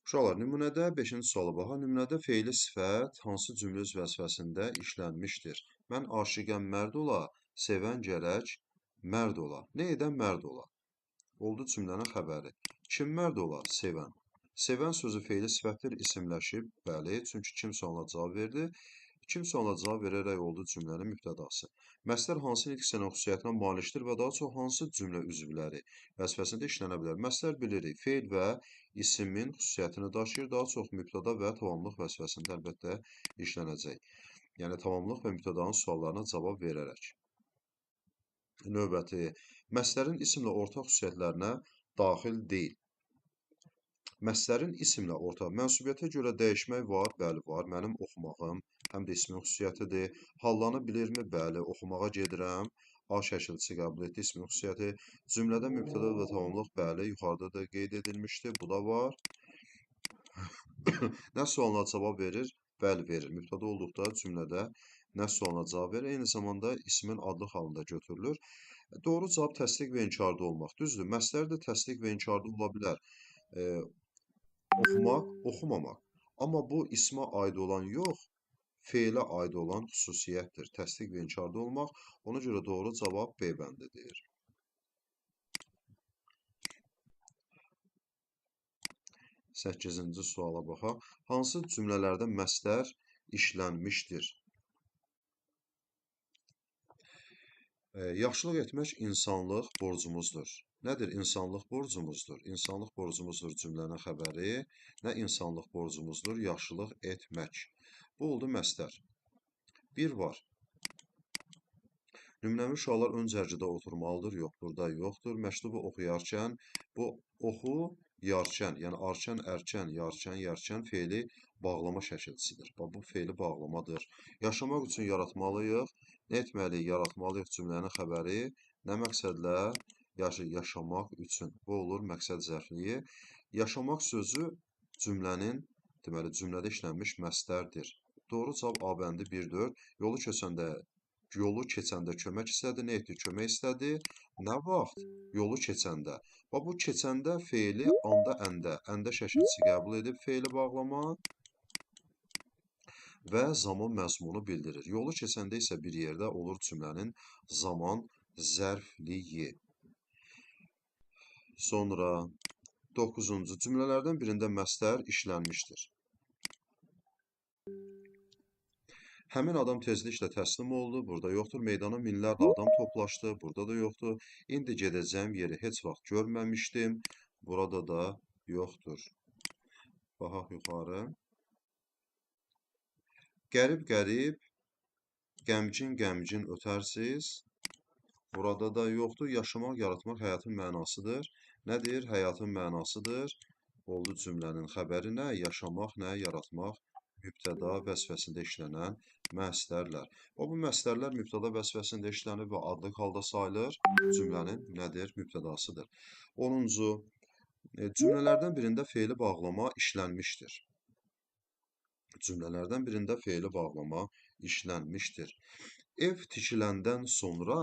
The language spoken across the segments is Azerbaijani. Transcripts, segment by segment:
Uşaqlar, nümunədə 5-ci suala baxaq. Nümunədə feili sifət hansı cümlə üzv vəzifəsində işlənmişdir? Mən aşiqəm mərd ola, sevən gərək mərd ola. Nə edən mərd ola? Oldu cümlənin xəbəri. Kim mərd ola? Sevən. Sevən sözü feili sifətdir, isimləşib, bəli, çünki kim sualına cavab verdi. Kim sualına cavab verərək oldu cümlənin mübtədası. Məslər hansı nitq sənə xüsusiyyətinə malikdir və daha çox hansı cümlə üzvləri vəzifəsində işlənə bilər? Məslər bilirik, feil və isimin xüsusiyyətini daşıyır, daha çox mübtəda və tamamlıq vəzifəsində əlbəttə işlənəcək. Yəni, tamamlıq və mübtədanın suallarına cavab verərək. Növbəti, məslərin isimlə ortaq xüsusiyyətlərinə daxil deyil. Məslərin isimlə ortaq mənsubiyyətə görə dəyişmək var, bəli var, mənim oxumağım həm də ismin xüsusiyyətidir. Hallanı bilirmi? Bəli, oxumağa gedirəm. A şəkilçisi qəbul etdi ismin xüsusiyyəti. Cümlədə mübtəda və tamamlıq, bəli, yuxarıda da qeyd edilmişdi, bu da var. Nə sualına cavab verir? Bəli, verir. Mübtəda olduqda cümlədə nə sualına cavab verir? Eyni zamanda ismin adlıq halında götürülür. Doğru cavab təsdiq və inkarda olmaq. Düzdür, məslər də təsdiq və inkarda ola bilər. Oxumaq, oxumamaq. Amma bu ismə aid olan yox, feilə aid olan xüsusiyyətdir. Təsdiq və inkarda olmaq. Ona görə doğru cavab B bəndidir. Səkkizinci suala baxaq. Hansı cümlələrdə məslər işlənmişdir? Yaxşılıq etmək insanlıq borcumuzdur. Nədir insanlıq borcumuzdur? İnsanlıq borcumuzdur cümlənin xəbəri. Nə insanlıq borcumuzdur? Yaxşılıq etmək. Bu oldu məslər. Bir var. Nümunəvi uşaqlar ön cərgədə oturmalıdır. Yox, burada yoxdur. Məktubu oxuyarkən bu oxu, yarkən, yəni arkən, ərkən, yarkən, yarkən feili bağlama şəkilçisidir. Bax, bu feili bağlamadır. Yaşamaq üçün yaratmalıyıq. Nə etməliyik? Yaratmalıyıq cümlənin xəbəri. Nə məqsədlə? Yaşamaq üçün. Bu olur məqsəd zərfliyi. Yaşamaq sözü cümlənin, deməli, cümlədə işlənmiş məsdərdir. Doğru cavab A bəndi 1-4. Yolu keçəndə kömək istədi. Nə etdi? Kömək istədi. Nə vaxt? Yolu keçəndə. Bax, bu keçəndə feili anda, əndə. Əndə şəkilçisi qəbul edib feili bağlama və zaman məzmunu bildirir. Yolu keçəndə isə bir yerdə olur cümlənin zaman zərfliyi. Sonra 9-cu cümlələrdən birində məsdər işlənmişdir. Həmin adam tezliklə təslim oldu, burada yoxdur. Meydana minlərlə adam toplaşdı, burada da yoxdur. İndi gedəcəyim yeri heç vaxt görməmişdim, burada da yoxdur. Baxaq yuxarı. Qərib-qərib, qəmgin-qəmgin ötərsiz. Burada da yoxdur. Yaşamaq, yaratmaq həyatın mənasıdır. Nədir? Həyatın mənasıdır. Oldu cümlənin xəbəri nə? Yaşamaq nə? Yaratmaq. Mübtəda vəzifəsində işlənən məsdərlər. Bu məsdərlər mübtəda vəzifəsində işlənir və adlıq halda sayılır. Cümlənin nədir? Mübtədasıdır. 10-cu cümlələrdən birində feili bağlama işlənmişdir. Cümlələrdən birində feili bağlama işlənmişdir. Ev tikiləndən sonra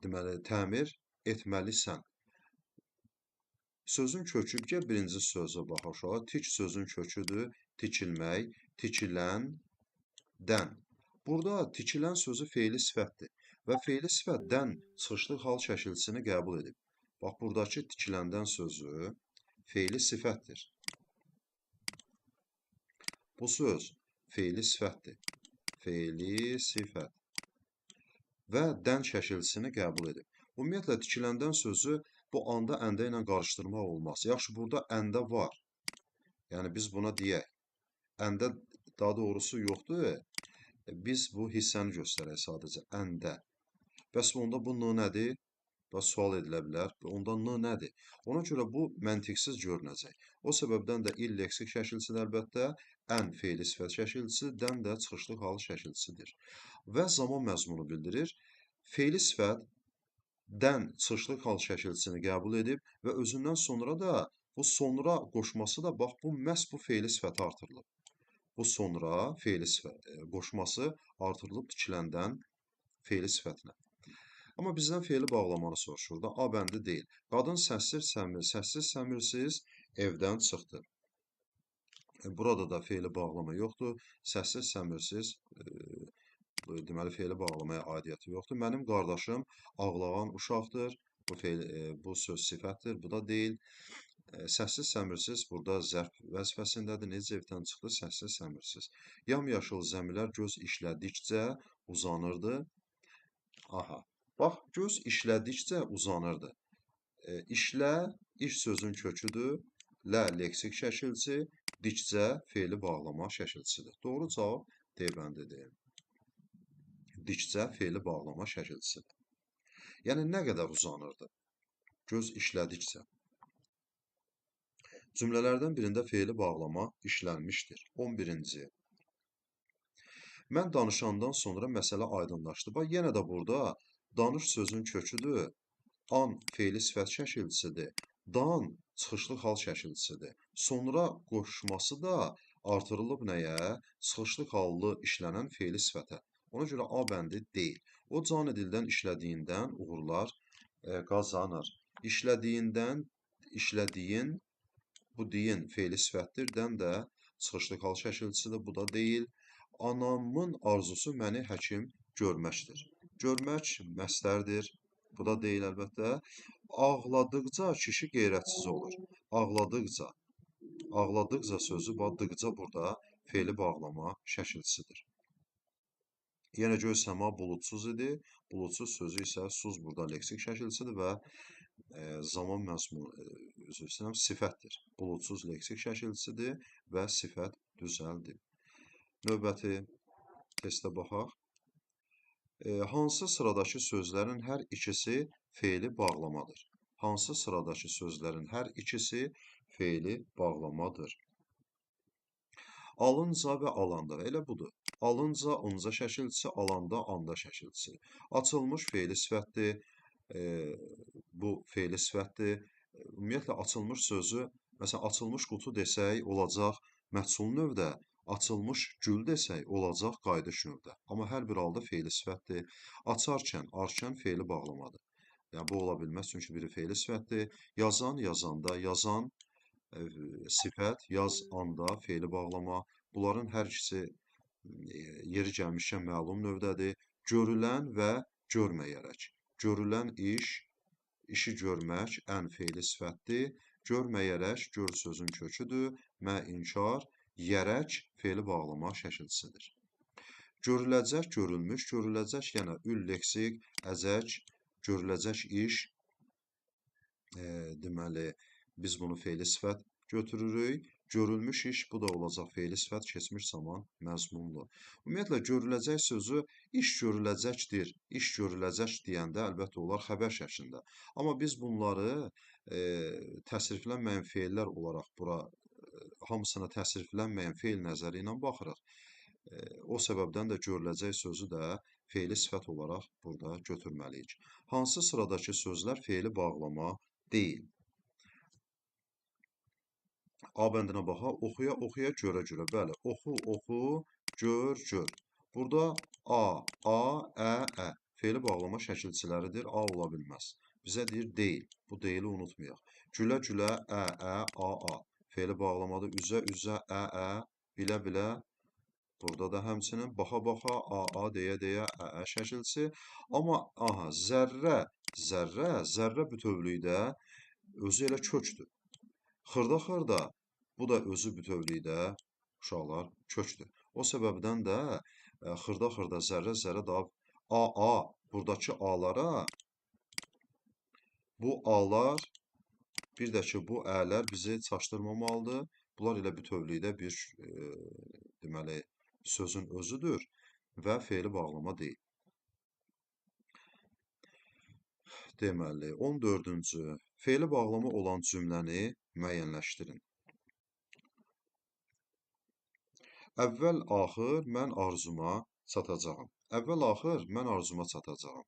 deməli, təmir etməlisən. Sözün kökü, gəl birinci sözə baxaq uşaqlar. Tik sözün köküdür, tikilmək, tikiləndən. Burada tikilən sözü feili sifətdir və feili sifət dən çıxışlıq hal şəkilçisini qəbul edib. Bax, buradakı tikiləndən sözü feili sifətdir. Bu söz feili sifətdir. Feili sifət və dən şəkilçisini qəbul edib. Ümumiyyətlə, tikiləndən sözü bu anda əndə ilə qarışdırmaq olmaz. Yaxşı, burada əndə var. Yəni, biz buna deyək. Əndə daha doğrusu yoxdur. Biz bu hissəni göstərək sadəcə. Əndə. Bəs onda bu n nədir? Və sual edilə bilər. Onda n nədir? Ona görə bu məntiqsiz görünəcək. O səbəbdən də il leksik şəkilçisidir əlbəttə, ən feili sifət şəkilçisi, dən də çıxışlıq hal şəkilçisidir. Və zaman məzmunu bildirir. Feili sifət dən çıxışlıq hal şəkilçisini qəbul edib və özündən sonra da bu sonra qoşması da bax bu məhz bu feili sifəti artırılıb. Bu sonra feili sifət qoşması artırılıb tikiləndən feili sifətinə. Amma bizdən feili bağlamanı soruşur da, A bəndi deyil. Qadın səssiz, səmirsiz evdən çıxdı. Burada da feili bağlama yoxdur. Səssiz, səmirsiz, deməli, feili bağlamaya aidiyyəti yoxdur. Mənim qardaşım ağlağan uşaqdır. Bu, bu söz sifətdir, bu da deyil. Səssiz, səmirsiz burada zərf vəzifəsindədir. Necə evdən çıxdı? Səssiz, səmirsiz. Yamyaşıl zəmilər göz işlədikcə uzanırdı. Aha, bax, göz işlədikcə uzanırdı. İşlə, iş sözün köküdür. Lə leksik şəkilçi, dikcə feili bağlama şəkilçisidir. Doğru cavab D bəndidir. Dikcə feili bağlama şəkilçisidir. Yəni, nə qədər uzanırdı? Göz işlədikcə. Cümlələrdən birində feili bağlama işlənmişdir. 11-ci. Mən danışandan sonra məsələ aydınlaşdı. Bax, yenə də burada danış sözün köküdür. An feili sifət şəkilçisidir. Dan çıxışlı hal şəkilçisidir. Sonra qoşması da artırılıb nəyə? Çıxışlı hallı işlənən feili sifətə. Ona görə A bəndi deyil. O, can dildən işlədiyindən uğurlar qazanır. İşlədiyindən, işlədiyin, bu deyin feili sifətdir, dən də çıxışlı hal şəkilçisidir, bu da deyil. Anamın arzusu məni həkim görməkdir. Görmək məstərdir, bu da deyil əlbəttə. Ağladıqca kişi qeyrətsiz olur. Ağladıqca, ağladıqca sözü, dıqca burada feili bağlama şəkilçisidir. Yenə göy səma buludsuz idi. Buludsuz sözü isə suz burada leksik şəkilçisidir və zaman məzmunu, üzr istəyirəm, sifətdir. Buludsuz leksik şəkilçisidir və sifət düzəldib. Növbəti testə baxaq. Hansı sıradakı sözlərin hər ikisi feili bağlamadır? Hansı sıradakı sözlərin hər ikisi feili bağlamadır? Alınca və alanda, elə budur. Alınca, onca şəkilçisi, alanda, anda şəkilçisi. Açılmış feili sifətdir, bu feili sifətdir. Ümumiyyətlə, açılmış sözü, məsələn, açılmış qutu desək, olacaq məhsul növdə, açılmış gül desək, olacaq qayıdış növdə. Amma hər bir halda feili sifətdir. Açarkən, arkən feili bağlamadır. Yəni, bu ola bilməz, çünki biri feili sifətdir. Yazan, yazanda, yazan sifət, yaz anda feili bağlama. Bunların hər ikisi yeri gəlmişkən məlum növdədir. Görülən və görməyərək. Görülən iş, işi görmək ən feili sifətdir. Görməyərək, gör sözün köküdür. Mə inkar, yərək feili bağlama şəkilçisidir. Görüləcək, görülmüş, görüləcək, yəni ül leksik, əcək, görüləcək iş, deməli, biz bunu feili sifət götürürük. Görülmüş iş, bu da olacaq feili sifət, keçmiş zaman məzmunlu. Ümumiyyətlə, görüləcək sözü iş görüləcəkdir, iş görüləcək deyəndə əlbəttə olar xəbər şəklində. Amma biz bunları təsriflənməyən feillər olaraq bura hamısına təsriflənməyən feil nəzəri ilə baxırıq. O səbəbdən də görüləcək sözü də feili sifət olaraq burada götürməliyik. Hansı sıradakı sözlər feili bağlama deyil? A bəndinə baxaq. Oxuya, oxuya, görə, görə. Bəli, oxu, oxu, gör, gör. Burada A, Ə, Ə feili bağlama şəkilçiləridir. A ola bilməz. Bizə deyir deyil. Bu deyili unutmayaq. Gülə, gülə, Ə, Ə, A, A. Feili bağlamada üzə, üzə, Ə, Ə, bilə, bilə. Burada da həmçinin baxa, baxa, A, A, deyə, deyə, Ə, Ə şəkilçisi. Amma, aha, zərrə, zərrə, zərrə bütövlükdə özü elə kökdür. Xırda, xırda, bu da özü bütövlükdə uşaqlar kökdür. O səbəbdən də xırda, xırda, zərrə, zərrə daha A, A, buradakı A-lara bu A-lar, bir də ki, bu Ə-lər bizi çaşdırmamalıdır. Bunlar elə bütövlükdə bir deməli, sözün özüdür və feili bağlama deyil. Deməli, 14-cü feili bağlama olan cümləni müəyyənləşdirin. Əvvəl axır mən arzuma çatacağam. Əvvəl axır mən arzuma çatacağam.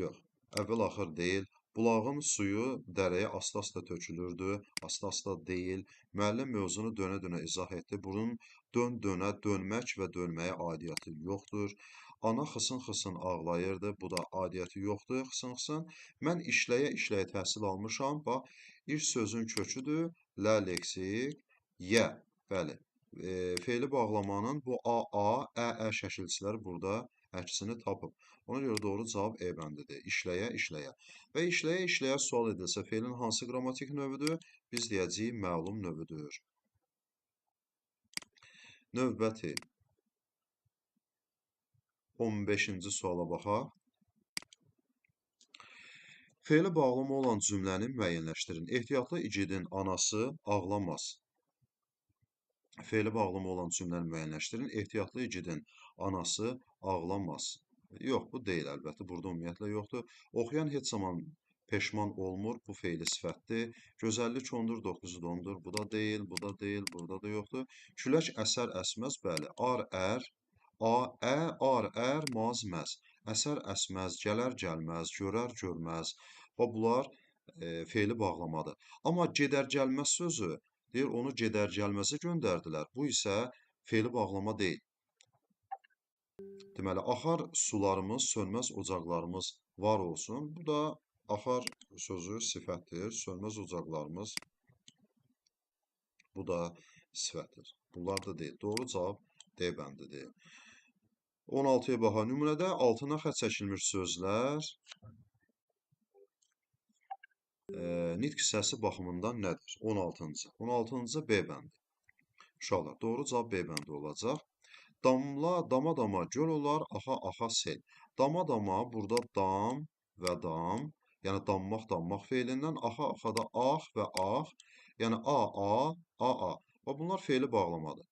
Yox, əvvəl axır deyil. Bulağın suyu dərəyə asta-asta tökülürdü, asta-asta deyil. Müəllim mövzunu dönə-dönə izah etdi. Bunun dön-dönə, dönmək və dönməyə aidiyyəti yoxdur. Ana xısın-xısın ağlayırdı. Bu da aidiyyəti yoxdur, xısın-xısın. Mən işləyə-işləyə təhsil almışam. Bax, iş sözün köküdür. Lə leksik, yə. Bəli, feili bağlamanın bu A, A, Ə, Ə şəkilçiləri burada əksini tapıb. Ona görə doğru cavab E bəndidir. İşləyə, işləyə. Və işləyə, işləyə sual edilsə, feilin hansı qrammatik növüdür? Biz deyəcəyik, məlum növüdür. Növbəti 15-ci suala baxaq. Feili bağlama olan cümləni müəyyənləşdirin. Ehtiyatlı igidin anası ağlamaz. Feili bağlama olan cümləni müəyyənləşdirin. Ehtiyatlı igidin anası ağlamaz. Yox, bu deyil əlbəttə. Burada ümumiyyətlə yoxdur. Oxuyan heç zaman peşman olmur. Bu feili sifətdir. Gözəllik ondur, 9-u da ondur. Bu da deyil, bu da deyil, burada da yoxdur. Külək əsər əsməz, bəli. Ar, ər, a, ə, ar, ər, maz, məz. Əsər əsməz, gələr gəlməz, görər görməz. Və bunlar feili bağlamadır. Amma gedər gəlməz sözü, deyir, onu gedər gəlməzə göndərdilər. Bu isə feili bağlama deyil. Deməli, axar sularımız, sönməz ocaqlarımız var olsun. Bu da axar sözü sifətdir. Sönməz ocaqlarımız, bu da sifətdir. Bunlar da deyil. Doğru cavab D bəndidir. 16-ya baxaq. Nümunədə altına xətt çəkilmiş sözlər nitq hissəsi baxımından nədir? 16-cı. 16-cı B bəndi. Uşaqlar, doğru cavab B bəndi olacaq. Damla, dama-dama göl olar, axa-axa sel. Dama-dama burada dam və dam, yəni dammaq, dammaq feilindən, axa-axa da ax və ax, yəni a, a, a, a. Və bunlar feili bağlamadır.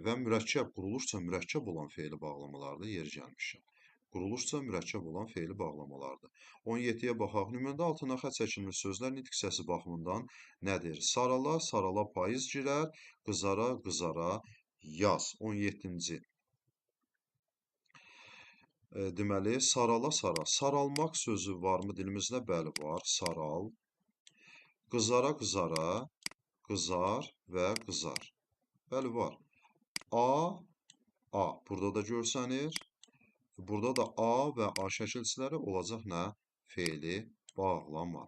Və mürəkkəb, quruluşca mürəkkəb olan feili bağlamalardır, yeri gəlmişəm. Quruluşca mürəkkəb olan feili bağlamalardır. 17-yə baxaq. Nümunədə altına xətt çəkilmiş sözlər nitq hissəsi baxımından nədir? Sarala, sarala payız girər, qızara, qızara yaz. 17-ci. Deməli, sarala, sara. Saralmaq sözü varmı dilimizdə? Bəli, var. Saral. Qızara, qızara, qızar və qızar. Bəli, var. A, A. Burada da görsənir. Burada da A və A şəkilçiləri olacaq nə? Feili bağlama.